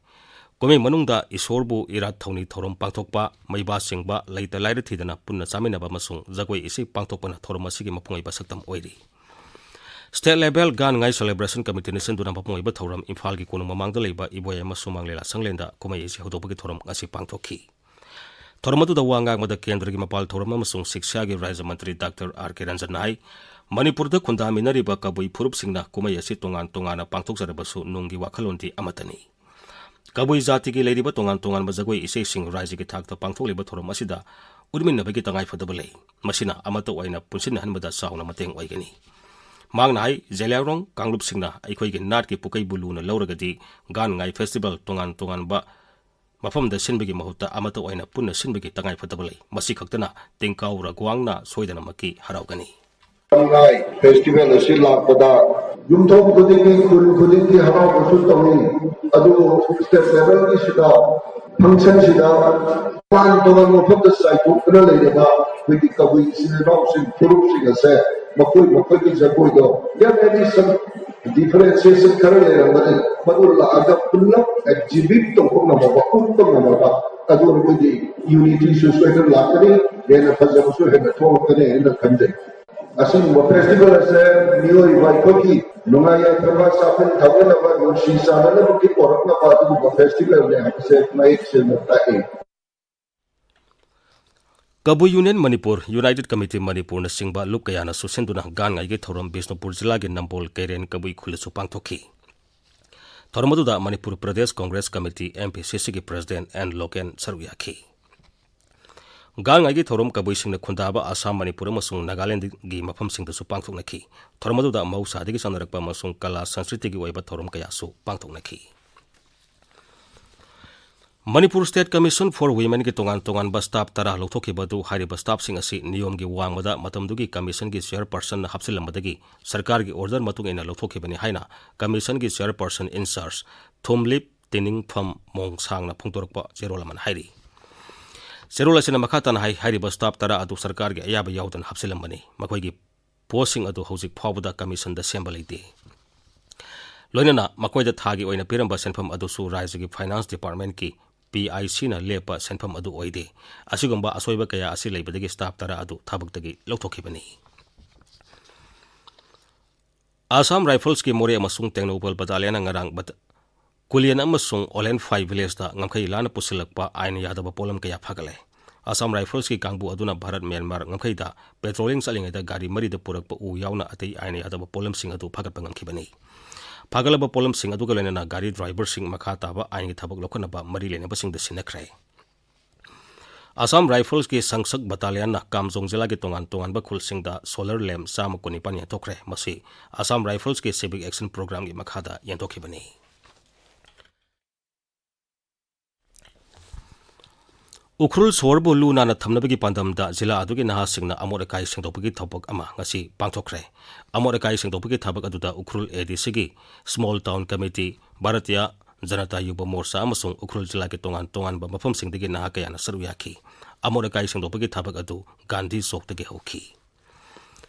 ꯀꯨꯝꯍꯩ ꯃꯅꯨꯡꯗ ꯏꯁꯣꯔꯕꯨ ꯏꯔꯥꯠ ꯊꯧꯅꯤ ꯊꯧꯔꯝ ꯄꯥꯡꯊꯣꯛꯄ, ꯃꯩꯕꯥ ꯆꯤꯡꯕ, ꯂꯩꯇ ꯂꯥꯏꯔ ꯊꯤꯗꯅ ꯄꯨꯟꯅ ꯆꯥꯃꯤꯟꯅꯕ ꯑꯃꯁꯨꯡ ꯖꯒꯣꯏ ꯏꯁꯩ ꯄꯥꯡꯊꯣꯛꯄꯅ ꯊꯧꯔꯝ ꯑꯁꯤꯒꯤ ꯃꯄꯨꯡ ꯑꯣꯏꯕ ꯁꯛꯇꯝ ꯑꯣꯏꯔꯤ꯫ State Level ꯒꯥꯟ ꯉꯥꯏ Celebration Committeeꯅ ꯁꯤꯟꯗꯨꯅ ꯃꯄꯨꯡ ꯑꯣꯏꯕ ꯊꯧꯔꯝ ꯏꯝꯐꯥꯜꯒꯤ ꯀꯣꯅꯨꯡ ꯃꯃꯥꯡꯗ ꯂꯩꯕ ꯏꯕꯣꯌꯥꯏꯃ ꯁꯨꯃꯥꯡ ꯂꯤꯂꯥ ꯁꯪꯂꯦꯟꯗ ꯀꯨꯝꯍꯩ ꯑꯁꯤ ꯍꯧꯗꯣꯛꯄꯒꯤ ꯊꯧꯔꯝ ꯉꯁꯤ ꯄꯥꯡꯊꯣꯛꯈꯤ꯫ ꯊꯧꯔꯝ ꯑꯗꯨꯗ ꯋꯥ ꯉꯥꯡꯕꯗ ꯀꯦꯟꯗ꯭ꯔꯒꯤ ꯃꯄꯥꯜ ꯊꯧꯔꯝ ꯑꯃꯁꯨꯡ ꯁꯤꯛꯁꯥꯒꯤ ꯔꯥꯖ꯭ꯌ ꯃꯟꯇ꯭ꯔꯤ ꯗꯥꯛꯇꯔ ꯑꯥꯔ ꯀꯦ ꯔꯟꯖꯟꯅ ꯍꯥꯏ, ꯃꯅꯤꯄꯨꯔꯗ ꯈꯨꯟꯗꯥꯃꯤꯟꯅꯔꯤꯕ ꯀꯕꯨꯏ ꯐꯨꯔꯨꯞꯁꯤꯡꯅ ꯀꯨꯝꯍꯩ ꯑꯁꯤ ꯇꯣꯉꯥꯟ ꯇꯣꯉꯥꯟꯅ ꯄꯥꯡꯊꯣꯛꯆꯔꯕꯁꯨ ꯅꯨꯡꯒꯤ ꯋꯥꯈꯜꯂꯣꯟꯗꯤ ꯑꯃꯠꯇꯅꯤ꯫ ꯀꯕꯨꯏ ꯖꯥꯇꯤꯒꯤ ꯂꯩꯔꯤꯕ ꯇꯣꯉꯥꯟ ꯇꯣꯉꯥꯟꯕ ꯖꯒꯣꯏ ꯏꯁꯩꯁꯤꯡ ꯔꯥꯖ꯭ꯌꯒꯤ ꯊꯥꯛꯇ ꯄꯥꯡꯊꯣꯛꯂꯤꯕ ꯊꯧꯔꯝ ꯑꯁꯤꯗ ꯎꯠꯃꯤꯟꯅꯕꯒꯤ ꯇꯉꯥꯏꯐꯗꯕ ꯂꯩ꯫ ꯃꯁꯤꯅ ꯑꯃꯠꯇ ꯑꯣꯏꯅ ꯄꯨꯟꯁꯤꯟꯅꯍꯟꯕꯗ ꯆꯥꯎꯅ ꯃꯇꯦꯡ ꯑꯣꯏꯒꯅꯤ꯫ ꯃꯍꯥꯛꯅ ꯍꯥꯏ, ꯖꯦꯂꯤꯌꯥꯡꯔꯣꯡ ꯀꯥꯡꯂꯨꯞꯁꯤꯡꯅ ꯑꯩꯈꯣꯏꯒꯤ ꯅꯥꯠꯀꯤ ꯄꯨꯀꯩꯕꯨ ꯂꯨꯅ ꯂꯧꯔꯒꯗꯤ ꯒꯥꯟꯉꯥꯏ ꯐꯦꯁꯇꯤꯚꯦꯜ ꯇꯣꯉꯥꯟ ꯇꯣꯉꯥꯟꯕ ꯃꯐꯝꯗ ꯁꯤꯟꯕꯒꯤ ꯃꯍꯨꯠꯇ ꯑꯃꯠꯇ ꯑꯣꯏꯅ ꯄꯨꯟꯅ ꯁꯤꯟꯕꯒꯤ ꯇꯉꯥꯏꯐꯗꯕ ꯂꯩ꯫ ꯃꯁꯤ ꯈꯛꯇꯅ ꯇꯤꯡꯀꯥꯎ ꯔꯥꯒ꯭ꯋꯥꯡꯅ ꯁꯣꯏꯗꯅꯃꯛꯀꯤ ꯍꯔꯥꯎꯒꯅꯤ꯫ ꯒꯥꯟꯉꯥꯏ ꯐꯦꯁꯇꯤꯚꯦꯜ ꯑꯁꯤ ꯂꯥꯛꯄꯗ ꯌꯨꯝꯊꯣꯡ ꯈꯨꯗꯤꯡꯒꯤ, ꯈꯨꯟ ꯈꯨꯗꯤꯡꯒꯤ ꯍꯔꯥꯎꯕꯁꯨ ꯇꯧꯏ꯫ ꯑꯗꯨꯕꯨ ꯁ꯭ꯇꯦꯠ ꯂꯦꯚꯦꯜꯒꯤꯁꯤꯗ, ꯐꯪꯁꯟꯁꯤꯗ ꯇꯣꯉꯥꯟ ꯇꯣꯉꯥꯟꯕ ꯃꯐꯝꯗ ꯆꯥꯏꯊꯣꯛꯇꯨꯅ ꯂꯩꯔꯕ ꯑꯩꯈꯣꯏꯒꯤ ꯀꯕꯨꯏ ꯏꯆꯤꯜ ꯏꯅꯥꯎꯁꯤꯡ, ꯐꯨꯔꯨꯞꯁꯤꯡ ꯑꯁꯦ ꯃꯈꯣꯏ ꯃꯈꯣꯏꯒꯤ ꯖꯒꯣꯏꯗꯣ, there may be some differentiation ꯈꯔ ꯂꯩꯔꯝꯒꯅꯤ, ꯃꯗꯨ ꯂꯥꯛꯑꯒ ꯄꯨꯂꯞ ꯑꯦꯛꯖꯤꯕꯤꯠ ꯇꯧꯕ ꯉꯝꯃꯕ, ꯎꯠꯄ ꯉꯝꯃꯕ, ꯑꯗꯨ ꯑꯩꯈꯣꯏꯒꯤ ꯌꯨꯅꯤꯇꯤꯁꯨ ꯁꯣꯏꯗꯅ ꯂꯥꯛꯀꯅꯤ, ꯍꯦꯟꯅ ꯐꯖꯕꯁꯨ ꯍꯦꯟꯅ ꯊꯣꯛꯂꯛꯀꯅꯤ ꯍꯥꯏꯅ ꯈꯟꯖꯩ꯫ ꯑꯁꯤꯒꯨꯝꯕ ꯐꯦꯁꯇꯤꯚꯦꯜ ꯑꯁꯦ ꯃꯤꯑꯣꯏꯕ ꯑꯩꯈꯣꯏꯒꯤ ꯅꯨꯡꯉꯥꯏ ꯌꯥꯏꯐꯕ, ꯆꯥꯃꯤꯟ ꯊꯛꯃꯤꯟꯅꯕ, ꯅꯨꯡꯁꯤ ꯆꯥꯟꯅꯅꯕꯒꯤ ꯄꯣꯔꯛꯅꯕ ꯑꯗꯨꯒꯨꯝꯕ ꯐꯦꯁꯇꯤꯚꯦꯜꯅꯤ ꯍꯥꯏꯕꯁꯦ ꯃꯌꯦꯛ ꯁꯦꯡꯅ ꯇꯥꯛꯏ꯫ ꯀꯕꯨꯏ ꯌꯨꯅꯤꯌꯟ ꯃꯅꯤꯄꯨꯔ, ꯌꯨꯅꯥꯏꯇꯦꯗ ꯀꯃꯤꯇꯤ ꯃꯅꯤꯄꯨꯔꯅꯆꯤꯡꯕ ꯂꯨꯞ ꯀꯌꯥꯅ ꯆꯨꯁꯤꯟꯗꯨꯅ ꯒꯥꯟꯉꯥꯏꯒꯤ ꯊꯧꯔꯝ ꯕꯤꯁꯅꯨꯄꯨꯔ ꯖꯤꯂꯥꯒꯤ ꯅꯝꯕꯣꯜ ꯀꯩꯔꯦꯟ ꯀꯕꯨꯏ ꯈꯨꯜꯗꯁꯨ ꯄꯥꯡꯊꯣꯛꯈꯤ꯫ ꯊꯧꯔꯝ ꯑꯗꯨꯗ Manipur Pradesh Congress committee, M P ꯁꯤ ꯁꯤꯒꯤ ꯄ꯭ꯔꯁꯤꯗꯦꯟꯠ ꯑꯦꯟ ꯂꯣꯀꯦꯟ ꯁꯔꯨꯛ ꯌꯥꯈꯤ꯫ ꯒꯥꯟꯉꯥꯏꯒꯤ ꯊꯧꯔꯝ ꯀꯕꯨꯏꯁꯤꯡꯅ ꯈꯨꯟꯗꯥꯕ ꯑꯁꯥꯝ, ꯃꯅꯤꯄꯨꯔ ꯑꯃꯁꯨꯡ ꯅꯥꯒꯥꯂꯦꯟꯗꯒꯤ ꯃꯐꯝꯁꯤꯡꯗꯁꯨ ꯄꯥꯡꯊꯣꯛꯅꯈꯤ꯫ ꯊꯧꯔꯝ ꯑꯗꯨꯗ ꯃꯍꯧꯁꯥꯗꯒꯤ ꯆꯠꯅꯔꯛꯄ ꯑꯃꯁꯨꯡ ꯀꯂꯥ ꯁꯪꯁꯀ꯭ꯔꯤꯇꯤꯒꯤ ꯑꯣꯏꯕ ꯊꯧꯔꯝ ꯀꯌꯥꯁꯨ ꯄꯥꯡꯊꯣꯛꯅꯈꯤ꯫ ꯃꯅꯤꯄꯨꯔ ꯁ꯭ꯇꯦꯠ ꯀꯃꯤꯁꯟ ꯐꯣꯔ ꯋꯤꯃꯦꯟꯒꯤ ꯇꯣꯉꯥꯟ ꯇꯣꯉꯥꯟꯕ ꯁ꯭ꯇꯥꯐ ꯇꯔꯥ ꯂꯧꯊꯣꯛꯈꯤꯕ ꯑꯗꯨ, ꯍꯥꯏꯔꯤꯕ ꯁ꯭ꯇꯥꯐꯁꯤꯡ ꯑꯁꯤ ꯅꯤꯌꯣꯝꯒꯤ ꯋꯥꯡꯃꯗ ꯃꯇꯝꯗꯨꯒꯤ ꯀꯃꯤꯁꯟꯒꯤ ꯆꯦꯌꯔꯄꯔꯁꯟꯅ ꯍꯥꯞꯆꯤꯜꯂꯝꯕꯗꯒꯤ ꯁꯔꯀꯥꯔꯒꯤ ꯑꯣꯔꯗꯔ ꯃꯇꯨꯡ ꯏꯟꯅ ꯂꯧꯊꯣꯛꯈꯤꯕꯅꯤ ꯍꯥꯏꯅ ꯀꯃꯤꯁꯟꯒꯤ ꯆꯦꯌꯔꯄꯔꯁꯟ ꯏꯟꯆꯥꯔꯖ ꯊꯨꯝꯂꯤꯞ ꯇꯤꯅꯤꯡꯐꯝ ꯃꯣꯡꯁꯥꯡꯅ ꯐꯣꯡꯗꯣꯔꯛꯄ ꯆꯦꯔꯣꯜ ꯑꯃꯅ ꯍꯥꯏꯔꯤ꯫ ꯆꯦꯔꯣꯜ ꯑꯁꯤꯅ ꯃꯈꯥ ꯇꯥꯅ ꯍꯥꯏ, ꯍꯥꯏꯔꯤꯕ ꯁ꯭ꯇꯥꯐ ꯇꯔꯥ ꯑꯗꯨ ꯁꯔꯀꯥꯔꯒꯤ ꯑꯌꯥꯕ ꯌꯥꯎꯗꯅ ꯍꯥꯞꯆꯤꯜꯂꯝꯕꯅꯤ꯫ ꯃꯈꯣꯏꯒꯤ ꯄꯣꯁꯁꯤꯡ ꯑꯗꯨ ꯍꯧꯖꯤꯛ ꯐꯥꯎꯕꯗ ꯀꯃꯤꯁꯟꯗ ꯁꯦꯝꯕ ꯂꯩꯇꯦ꯫ ꯂꯣꯏꯅꯅ ꯃꯈꯣꯏꯗ ꯊꯥꯒꯤ ꯑꯣꯏꯅ ꯄꯤꯔꯝꯕ ꯁꯦꯟꯐꯝ ꯑꯗꯨꯁꯨ ꯔꯥꯖ꯭ꯌꯒꯤ ꯐꯥꯏꯅꯥꯟꯁ ꯗꯤꯄꯥꯔꯠꯃꯦꯟꯠꯀꯤ, ꯄꯤ ꯑꯥꯏ ꯁꯤꯅ ꯂꯦꯞꯄ ꯁꯦꯟꯐꯝ ꯑꯗꯨ ꯑꯣꯏꯗꯦ꯫ ꯑꯁꯤꯒꯨꯝꯕ ꯑꯁꯣꯏꯕ ꯀꯌꯥ ꯑꯁꯤ ꯂꯩꯕꯗꯒꯤ ꯁ꯭ꯇꯥꯐ ꯇꯔꯥ ꯑꯗꯨ ꯊꯕꯛꯇꯒꯤ ꯂꯧꯊꯣꯛꯈꯤꯕꯅꯤ꯫ ꯑꯁꯥꯝ ꯔꯥꯏꯐꯜꯁꯀꯤ ꯃꯣꯔꯦ ꯑꯃꯁꯨꯡ ꯇꯦꯡꯅꯧꯄꯜ ꯕꯇꯥꯂꯤꯌꯟꯅ ꯉꯔꯥꯡ ꯕꯇ-, ꯀꯨꯂꯤꯌꯟ ꯑꯃꯁꯨꯡ ꯑꯣꯂꯦꯟꯐꯥꯏ ꯚꯤꯂꯦꯖꯇ ꯉꯝꯈꯩ ꯂꯥꯟꯅ ꯄꯨꯁꯤꯜꯂꯛꯄ ꯑꯥꯏꯟ ꯌꯥꯗꯕ ꯄꯣꯠꯂꯝ ꯀꯌꯥ ꯐꯥꯒꯠꯂꯦ꯫ ꯑꯁꯥꯝ ꯔꯥꯏꯐꯜꯁꯀꯤ ꯀꯥꯡꯕꯨ ꯑꯗꯨꯅ ꯚꯥꯔꯠ ꯃ꯭ꯌꯥꯟꯃꯥꯔ ꯉꯝꯈꯩꯗ ꯄꯦꯇ꯭ꯔꯣꯂꯤꯡ ꯆꯠꯂꯤꯉꯩꯗ ꯒꯥꯔꯤ ꯃꯔꯤꯗ ꯄꯨꯔꯛꯄ ꯎ ꯌꯥꯎꯅ ꯑꯇꯩ ꯑꯥꯏꯟ ꯌꯥꯗꯕ ꯄꯣꯠꯂꯝꯁꯤꯡ ꯑꯗꯨ ꯐꯥꯒꯠꯄ ꯉꯝꯈꯤꯕꯅꯤ꯫ ꯐꯥꯒꯠꯂꯕ ꯄꯣꯠꯂꯝꯁꯤꯡ ꯑꯗꯨꯒ ꯂꯣꯏꯅꯅ ꯒꯥꯔꯤ ꯗ꯭ꯔꯥꯏꯚꯔꯁꯤꯡ ꯃꯈꯥ ꯇꯥꯕ ꯑꯥꯏꯟꯒꯤ ꯊꯕꯛ ꯂꯧꯈꯠꯅꯕ ꯃꯔꯤ ꯂꯩꯅꯕꯁꯤꯡꯗ ꯁꯤꯟꯅꯈ꯭ꯔꯦ꯫ ꯑꯁꯥꯝ ꯔꯥꯏꯐꯜꯁꯀꯤ ꯁꯪꯁꯛ ꯕꯇꯥꯂꯤꯌꯟꯅ ꯀꯥꯝꯖꯣꯡ ꯖꯤꯂꯥꯒꯤ ꯇꯣꯉꯥꯟ ꯇꯣꯉꯥꯟꯕ ꯈꯨꯜꯁꯤꯡꯗ solar lamp ꯆꯥꯝꯃ ꯀꯨꯟꯅꯤꯄꯥꯟ ꯌꯦꯟꯊꯣꯛꯈ꯭ꯔꯦ꯫ ꯃꯁꯤ ꯑꯁꯥꯝ ꯔꯥꯏꯐꯜꯁꯀꯤ Civic Action Programꯒꯤ ꯃꯈꯥꯗ ꯌꯦꯟꯊꯣꯛꯈꯤꯕꯅꯤ꯫ ꯎꯈ꯭ꯔꯨꯜ ꯁꯣꯍꯣꯔꯕꯨ ꯂꯨ ꯅꯥꯟꯅ ꯊꯝꯅꯕꯒꯤ ꯄꯥꯟꯗꯝꯗ ꯖꯤꯂꯥ ꯑꯗꯨꯒꯤ ꯅꯍꯥꯁꯤꯡꯅ ꯑꯃꯣꯠ ꯑꯀꯥꯏ ꯁꯦꯡꯗꯣꯛꯄꯒꯤ ꯊꯕꯛ ꯑꯃ ꯉꯁꯤ ꯄꯥꯡꯊꯣꯛꯈ꯭ꯔꯦ꯫ ꯑꯃꯣꯠ ꯑꯀꯥꯏ ꯁꯦꯡꯗꯣꯛꯄꯒꯤ ꯊꯕꯛ ꯑꯗꯨꯗ Ukhrul ADCꯒꯤ Small Town Committee, Bharatiya Janata ꯌꯨꯕ ꯃꯣꯔꯆꯥ ꯑꯃꯁꯨꯡ ꯎꯈ꯭ꯔꯨꯜ ꯖꯤꯂꯥꯒꯤ ꯇꯣꯉꯥꯟ ꯇꯣꯉꯥꯟꯕ ꯃꯐꯝꯁꯤꯡꯗꯒꯤ ꯅꯍꯥ ꯀꯌꯥꯅ ꯁꯔꯨꯛ ꯌꯥꯈꯤ꯫ ꯑꯃꯣꯠ ꯑꯀꯥꯏ ꯁꯦꯡꯗꯣꯛꯄꯒꯤ ꯊꯕꯛ ꯑꯗꯨ ꯒꯥꯟꯙꯤ ꯆꯧꯛꯇꯒꯤ ꯍꯧꯈꯤ꯫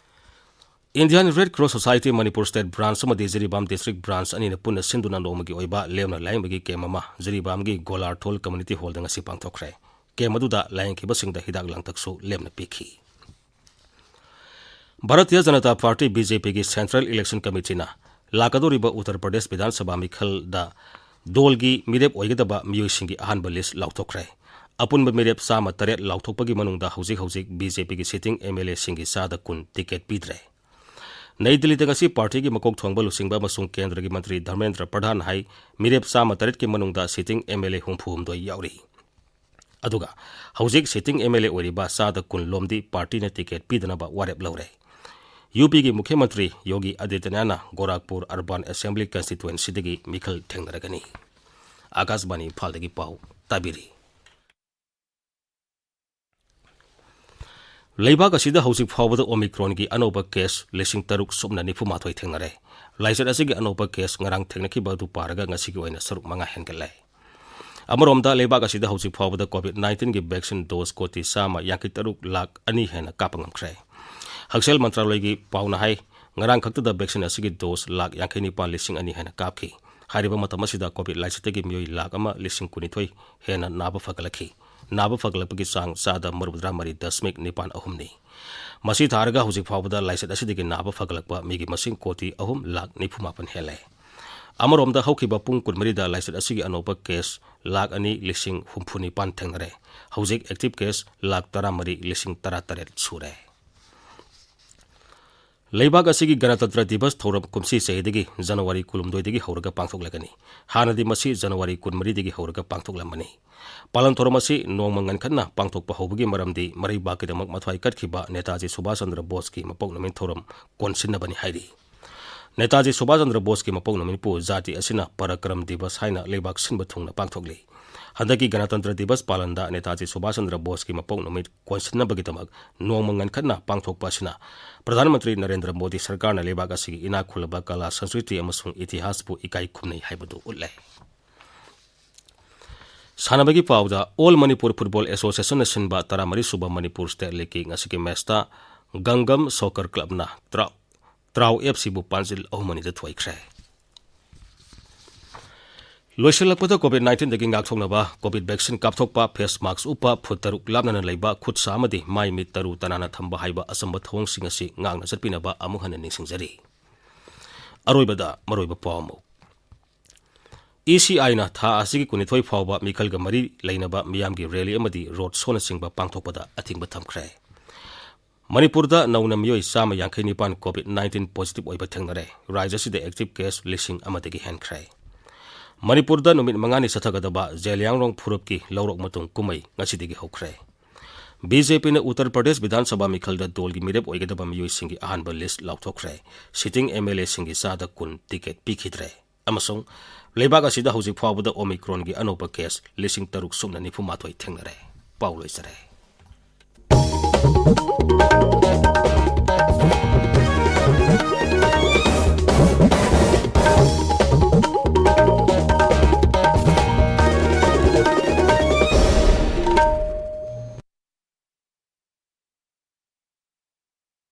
Indian Red Cross Society Manipur State Branch ꯑꯃꯗꯤ ꯖꯤꯔꯤꯕꯥꯝ District Branch ꯑꯅꯤꯅ ꯄꯨꯟꯅ ꯁꯤꯟꯗꯨꯅ ꯅꯣꯡꯃꯒꯤ ꯑꯣꯏꯕ ꯂꯦꯝꯅ ꯂꯥꯌꯦꯡꯕꯒꯤ ꯀꯦꯝ ꯑꯃ ꯖꯤꯔꯤꯕꯥꯝꯒꯤ ꯒꯣꯂꯥꯔꯊꯣꯜ Community Hallꯗ ꯉꯁꯤ ꯄꯥꯡꯊꯣꯛꯈ꯭ꯔꯦ꯫ ꯀꯦꯝ ꯑꯗꯨꯗ ꯂꯥꯌꯦꯡꯈꯤꯕꯁꯤꯡꯗ ꯍꯤꯗꯥꯛ ꯂꯥꯡꯊꯛꯁꯨ ꯂꯦꯝꯅ ꯄꯤꯈꯤ꯫ Bharatiya Janata party, BJPꯒꯤ Central Election Committeeꯅ ꯂꯥꯛꯀꯗꯧꯔꯤꯕ ꯎꯠꯇꯔ ꯄ꯭ꯔꯗꯦꯁ ꯕꯤꯙꯥꯟ ꯁꯚꯥ ꯃꯤꯈꯜꯗ ꯗꯣꯜꯒꯤ ꯃꯤꯔꯦꯞ ꯑꯣꯏꯒꯗꯕ ꯃꯤꯑꯣꯏꯁꯤꯡꯒꯤ ꯑꯍꯥꯟꯕ list ꯂꯥꯎꯊꯣꯛꯈ꯭ꯔꯦ꯫ ꯑꯄꯨꯟꯕ ꯃꯤꯔꯦꯞ ꯆꯥꯝꯃ ꯇꯔꯦꯠ ꯂꯥꯎꯊꯣꯛꯄꯒꯤ ꯃꯅꯨꯡꯗ ꯍꯧꯖꯤꯛ ꯍꯧꯖꯤꯛ BJPꯒꯤ sitting MLAꯁꯤꯡꯒꯤ ꯆꯥꯗ ꯀꯨꯟ ticket ꯄꯤꯗ꯭ꯔꯦ꯫ ꯅꯩ ꯗꯤꯜꯂꯤꯗ ꯉꯁꯤ ꯄꯥꯔꯇꯤꯒꯤ ꯃꯀꯣꯛ ꯊꯣꯡꯕ ꯂꯨꯆꯤꯡꯕ ꯑꯃꯁꯨꯡ ꯀꯦꯟꯗ꯭ꯔꯒꯤ ꯃꯟꯇ꯭ꯔꯤ ꯙꯔꯃꯦꯟꯗ꯭ꯔ ꯄ꯭ꯔꯙꯥꯟ ꯍꯥꯏ ꯃꯤꯔꯦꯞ ꯆꯥꯝꯃ ꯇꯔꯦꯠꯀꯤ ꯃꯅꯨꯡꯗ sitting MLA ꯍꯨꯝꯐꯨ ꯍꯨꯝꯗꯣꯏ ꯌꯥꯎꯔꯤ꯫ ꯑꯗꯨꯒ ꯍꯧꯖꯤꯛ sitting MLA ꯑꯣꯏꯔꯤꯕ ꯆꯥꯗ ꯀꯨꯟ ꯂꯣꯝꯗꯤ ꯄꯥꯔꯇꯤꯅ ticket ꯄꯤꯗꯅꯕ ꯋꯥꯔꯦꯞ ꯂꯧꯔꯦ꯫ UPꯒꯤ ꯃꯨꯈ꯭ꯌ ꯃꯟꯇ꯭ꯔꯤ ꯌꯣꯒꯤ ꯑꯗꯤꯇ꯭ꯌꯅꯥꯊꯅ ꯒꯣꯔꯥꯈꯄꯨꯔ Urban Assembly Constituencyꯗꯒꯤ ꯃꯤꯈꯜ ꯊꯦꯡꯅꯔꯒꯅꯤ꯫ ꯑꯥꯀꯥꯁꯕꯥꯅꯤ ꯏꯝꯐꯥꯜꯗꯒꯤ ꯄꯥꯎ ꯇꯥꯕꯤꯔꯤ꯫ ꯂꯩꯕꯥꯛ ꯑꯁꯤꯗ ꯍꯧꯖꯤꯛ ꯐꯥꯎꯕꯗ Omicronꯒꯤ ꯑꯅꯧꯕ case ꯂꯤꯁꯤꯡ ꯇꯔꯨꯛ ꯁꯨꯞꯅ ꯅꯤꯐꯨ ꯃꯥꯊꯣꯏ ꯊꯦꯡꯅꯔꯦ꯫ ꯂꯥꯏꯆꯠ ꯑꯁꯤꯒꯤ ꯑꯅꯧꯕ case ꯉꯔꯥꯡ ꯊꯦꯡꯅꯈꯤꯕ ꯑꯗꯨ ꯄꯥꯔꯒ ꯉꯁꯤꯒꯤ ꯑꯣꯏꯅ ꯁꯔꯨꯛ ꯃꯉꯥ ꯍꯦꯟꯒꯠꯂꯦ꯫ ꯑꯃꯔꯣꯝꯗ ꯂꯩꯕꯥꯛ ꯑꯁꯤꯗ ꯍꯧꯖꯤꯛ ꯐꯥꯎꯕꯗ COVID nineteenꯒꯤ vaccine dose ꯀꯣꯇꯤ ꯆꯥꯝꯃ ꯌꯥꯡꯈꯩ ꯇꯔꯨꯛ ꯂꯥꯈ ꯑꯅꯤ ꯍꯦꯟꯅ ꯀꯥꯞꯄ ꯉꯝꯈ꯭ꯔꯦ꯫ ꯍꯛꯁꯦꯜ ꯃꯟꯇ꯭ꯔꯥꯂꯣꯏꯒꯤ ꯄꯥꯎꯅ ꯍꯥꯏ, ꯉꯔꯥꯡ ꯈꯛꯇꯗ vaccine ꯑꯁꯤꯒꯤ dose ꯂꯥꯈ ꯌꯥꯡꯈꯩ ꯅꯤꯄꯥꯟ ꯂꯤꯁꯤꯡ ꯑꯅꯤ ꯍꯦꯟꯅ ꯀꯥꯞꯈꯤ꯫ ꯍꯥꯏꯔꯤꯕ ꯃꯇꯝ ꯑꯁꯤꯗ COVID ꯂꯥꯏꯆꯠꯇꯒꯤ ꯃꯤꯑꯣꯏ ꯂꯥꯈ ꯑꯃ ꯂꯤꯁꯤꯡ ꯀꯨꯟꯅꯤꯊꯣꯏ ꯍꯦꯟꯅ ꯅꯥꯕ ꯐꯒꯠꯂꯛꯈꯤ꯫ ꯅꯥꯕ ꯐꯒꯠꯂꯛꯄꯒꯤ ꯆꯥꯡ ꯆꯥꯗ ꯃꯔꯤꯐꯨꯇꯔꯥ ꯃꯔꯤ ꯗꯁꯃꯤꯛ ꯅꯤꯄꯥꯟ ꯑꯍꯨꯝꯅꯤ꯫ ꯃꯁꯤ ꯊꯥꯔꯒ ꯍꯧꯖꯤꯛ ꯐꯥꯎꯕꯗ ꯂꯥꯏꯆꯠ ꯑꯁꯤꯗꯒꯤ ꯅꯥꯕ ꯐꯒꯠꯂꯛꯄ ꯃꯤꯒꯤ ꯃꯁꯤꯡ ꯀꯣꯇꯤ ꯑꯍꯨꯝ ꯂꯥꯈ ꯅꯤꯐꯨ ꯃꯥꯄꯟ ꯍꯦꯜꯂꯦ꯫ ꯑꯃꯔꯣꯝꯗ ꯍꯧꯈꯤꯕ ꯄꯨꯡ ꯀꯨꯟꯃꯔꯤꯗ ꯂꯥꯏꯆꯠ ꯑꯁꯤꯒꯤ ꯑꯅꯧꯕ case ꯂꯥꯈ ꯑꯅꯤ ꯂꯤꯁꯤꯡ ꯍꯨꯝꯐꯨ ꯅꯤꯄꯥꯟ ꯊꯦꯡꯅꯔꯦ꯫ ꯍꯧꯖꯤꯛ active case ꯂꯥꯈ ꯇꯔꯥꯃꯔꯤ ꯂꯤꯁꯤꯡ ꯇꯔꯥꯇꯔꯦꯠ ꯁꯨꯔꯦ꯫ ꯂꯩꯕꯥꯛ ꯑꯁꯤꯒꯤ ꯒꯅꯇꯟꯇ꯭ꯔ ꯗꯤꯕꯁ ꯊꯧꯔꯝ ꯀꯨꯝꯁꯤ ꯆꯍꯤꯗꯒꯤ ꯖꯅꯋꯥꯔꯤ ꯀꯨꯟꯍꯨꯝꯗꯣꯏꯗꯒꯤ ꯍꯧꯔꯒ ꯄꯥꯡꯊꯣꯛꯂꯒꯅꯤ꯫ ꯍꯥꯟꯅꯗꯤ ꯃꯁꯤ ꯖꯅꯋꯥꯔꯤ ꯀꯨꯟꯃꯔꯤꯗꯒꯤ ꯍꯧꯔꯒ ꯄꯥꯡꯊꯣꯛꯂꯝꯕꯅꯤ꯫ ꯄꯥꯂꯟ ꯊꯧꯔꯝ ꯑꯁꯤ ꯅꯣꯡꯃ ꯉꯟꯈꯠꯅ ꯄꯥꯡꯊꯣꯛꯄ ꯍꯧꯕꯒꯤ ꯃꯔꯝꯗꯤ ꯃꯔꯩꯕꯥꯛꯀꯤꯗꯃꯛ ꯃꯊ꯭ꯋꯥꯏ ꯀꯠꯈꯤꯕ ꯅꯦꯇꯥꯖꯤ ꯁꯨꯚꯥꯁ ꯆꯟꯗ꯭ꯔ ꯕꯣꯁꯀꯤ ꯃꯄꯣꯛ ꯅꯨꯃꯤꯠ ꯊꯧꯔꯝ ꯀꯣꯟꯁꯤꯟꯅꯕꯅꯤ ꯍꯥꯏꯔꯤ꯫ ꯅꯦꯇꯥꯖꯤ ꯁꯨꯚꯥꯁ ꯆꯟꯗ꯭ꯔ ꯕꯣꯁꯀꯤ ꯃꯄꯣꯛ ꯅꯨꯃꯤꯠꯄꯨ ꯖꯥꯇꯤ ꯑꯁꯤꯅ ꯄꯔꯥꯀ꯭ꯔꯝ ꯗꯤꯕꯁ ꯍꯥꯏꯅ ꯂꯩꯕꯥꯛ ꯁꯤꯟꯕ ꯊꯨꯡꯅ ꯄꯥꯡꯊꯣꯛꯂꯤ꯫ ꯍꯟꯗꯛꯀꯤ ꯒꯅꯇꯟꯇ꯭ꯔ ꯗꯤꯕꯁ ꯄꯥꯂꯟꯗ ꯅꯦꯇꯥꯖꯤ ꯁꯨꯚꯥꯁ ꯆꯟꯗ꯭ꯔ ꯕꯣꯁꯀꯤ ꯃꯄꯣꯛ ꯅꯨꯃꯤꯠ ꯀꯣꯟꯁꯤꯟꯅꯕꯒꯤꯗꯃꯛ ꯅꯣꯡꯃ ꯉꯟꯈꯠꯅ ꯄꯥꯡꯊꯣꯛꯄ ꯑꯁꯤꯅ ꯄ꯭ꯔꯙꯥꯟ ꯃꯟꯇ꯭ꯔꯤ ꯅꯔꯦꯟꯗ꯭ꯔ ꯃꯣꯗꯤ ꯁꯔꯀꯥꯔꯅ ꯂꯩꯕꯥꯛ ꯑꯁꯤꯒꯤ ꯏꯅꯥꯛ ꯈꯨꯜꯂꯕ ꯀꯂꯥ, ꯁꯪꯁꯀ꯭ꯔꯤꯇꯤ ꯑꯃꯁꯨꯡ ꯏꯇꯤꯍꯥꯁꯄꯨ ꯏꯀꯥꯏ ꯈꯨꯝꯅꯩ ꯍꯥꯏꯕꯗꯨ ꯎꯠꯂꯦ꯫ ꯁꯥꯟꯅꯕꯒꯤ ꯄꯥꯎꯗ, All Manipur Football Associationꯅ ꯁꯤꯟꯕ ꯇꯔꯥꯃꯔꯤ ꯁꯨꯕ ꯃꯅꯤꯄꯨꯔ ꯁ꯭ꯇꯦꯠ ꯂꯤꯒꯀꯤ ꯉꯁꯤꯒꯤ ꯃꯦꯆꯇ ꯒꯪꯒꯝ ꯁꯣꯀꯔ ꯀ꯭ꯂꯕꯅ ꯇ꯭ꯔꯥꯎ, ꯇ꯭ꯔꯥꯎ ꯑꯦꯐ ꯁꯤꯕꯨ ꯄꯥꯟꯖꯤꯜ ꯑꯍꯨꯝ ꯑꯅꯤꯗ ꯊꯣꯏꯈ꯭ꯔꯦ꯫ ꯂꯣꯏꯁꯤꯜꯂꯛꯄꯗ, ꯀꯣꯚꯤꯗ ꯅꯥꯏꯟꯇꯤꯟꯗꯒꯤ ꯉꯥꯛꯊꯣꯛꯅꯕ ꯀꯣꯚꯤꯗ ꯚꯦꯛꯁꯤꯟ ꯀꯥꯞꯊꯣꯛꯄ, ꯐꯦꯁ ꯃꯥꯛꯁ ꯎꯞꯄ, ꯐꯨꯠ ꯇꯔꯨꯛ ꯂꯥꯞꯅꯅ ꯂꯩꯕ, ꯈꯨꯠ ꯁꯥ ꯑꯃꯗꯤ ꯃꯥꯏ ꯃꯤꯠ ꯇꯔꯨ ꯇꯅꯥꯟꯅ ꯊꯝꯕ ꯍꯥꯏꯕ ꯑꯆꯝꯕ ꯊꯧꯑꯣꯡꯁꯤꯡ ꯑꯁꯤ ꯉꯥꯛꯅ ꯆꯠꯄꯤꯅꯕ ꯑꯃꯨꯛ ꯍꯟꯅ ꯅꯤꯡꯁꯤꯡꯖꯔꯤ꯫ ꯑꯔꯣꯏꯕꯗ ꯃꯔꯨꯑꯣꯏꯕ ꯄꯥꯎ ꯑꯃꯨꯛ꯫ ꯏ ꯁꯤ ꯑꯥꯏꯅ ꯊꯥ ꯑꯁꯤꯒꯤ ꯀꯨꯟꯅꯤꯊꯣꯏ ꯐꯥꯎꯕ ꯃꯤꯈꯜꯒ ꯃꯔꯤ ꯂꯩꯅꯕ ꯃꯤꯌꯥꯝꯒꯤ ꯔꯦꯂꯤ ꯑꯃꯗꯤ ꯔꯣꯗ ꯁꯣꯅꯆꯤꯡꯕ ꯄꯥꯡꯊꯣꯛꯄꯗ ꯑꯊꯤꯡꯕ ꯊꯝꯈ꯭ꯔꯦ꯫ ꯃꯅꯤꯄꯨꯔꯗ ꯅꯧꯅ ꯃꯤꯑꯣꯏ ꯆꯥꯝꯃ ꯌꯥꯡꯈꯩ ꯅꯤꯄꯥꯟ ꯀꯣꯚꯤꯗ ꯅꯥꯏꯟꯇꯤꯟ ꯄꯣꯖꯤꯇꯤꯚ ꯑꯣꯏꯕ ꯊꯦꯡꯅꯔꯦ꯫ ꯔꯥꯖ꯭ꯌ ꯑꯁꯤꯗ ꯑꯦꯛꯇꯤꯚ ꯀꯦꯁ ꯂꯤꯁꯤꯡ ꯑꯃꯗꯒꯤ ꯍꯦꯟꯈ꯭ꯔꯦ꯫ ꯃꯅꯤꯄꯨꯔꯗ ꯅꯨꯃꯤꯠ ꯃꯉꯥꯅꯤ ꯆꯠꯊꯒꯗꯕ ꯖꯦꯂꯤꯌꯥꯡꯔꯣꯡ ꯐꯨꯔꯨꯞꯀꯤ ꯂꯧꯔꯣꯛ ꯃꯇꯨꯡ ꯀꯨꯝꯍꯩ ꯉꯁꯤꯗꯒꯤ ꯍꯧꯈ꯭ꯔꯦ꯫ ꯕꯤ ꯖꯦ ꯄꯤꯅ ꯎꯠꯇꯔ ꯄ꯭ꯔꯗꯦꯁ ꯕꯤꯙꯥꯟ ꯁꯚꯥ ꯃꯤꯈꯜꯗ ꯗꯣꯜꯒꯤ ꯃꯤꯔꯦꯞ ꯑꯣꯏꯒꯗꯕ ꯃꯤꯑꯣꯏꯁꯤꯡꯒꯤ ꯑꯍꯥꯟꯕ ꯂꯤꯁ꯭ꯠ ꯂꯥꯎꯊꯣꯛꯈ꯭ꯔꯦ꯫ ꯁꯤꯇꯤꯡ ꯑꯦꯝ ꯑꯦꯜ ꯑꯦꯁꯤꯡꯒꯤ ꯆꯥꯗ ꯀꯨꯟ ꯇꯤꯀꯦꯠ ꯄꯤꯈꯤꯗ꯭ꯔꯦ꯫ ꯑꯃꯁꯨꯡ ꯂꯩꯕꯥꯛ ꯑꯁꯤꯗ ꯍꯧꯖꯤꯛ ꯐꯥꯎꯕꯗ ꯑꯣꯃꯤꯀ꯭ꯔꯣꯟꯒꯤ ꯑꯅꯧꯕ ꯀꯦꯁ ꯂꯤꯁꯤꯡ ꯇꯔꯨꯛ ꯁꯨꯞꯅ ꯅꯤꯐꯨ ꯃꯥꯊꯣꯏ ꯊꯦꯡꯅꯔꯦ꯫ ꯄꯥꯎ ꯂꯣꯏꯖꯔꯦ꯫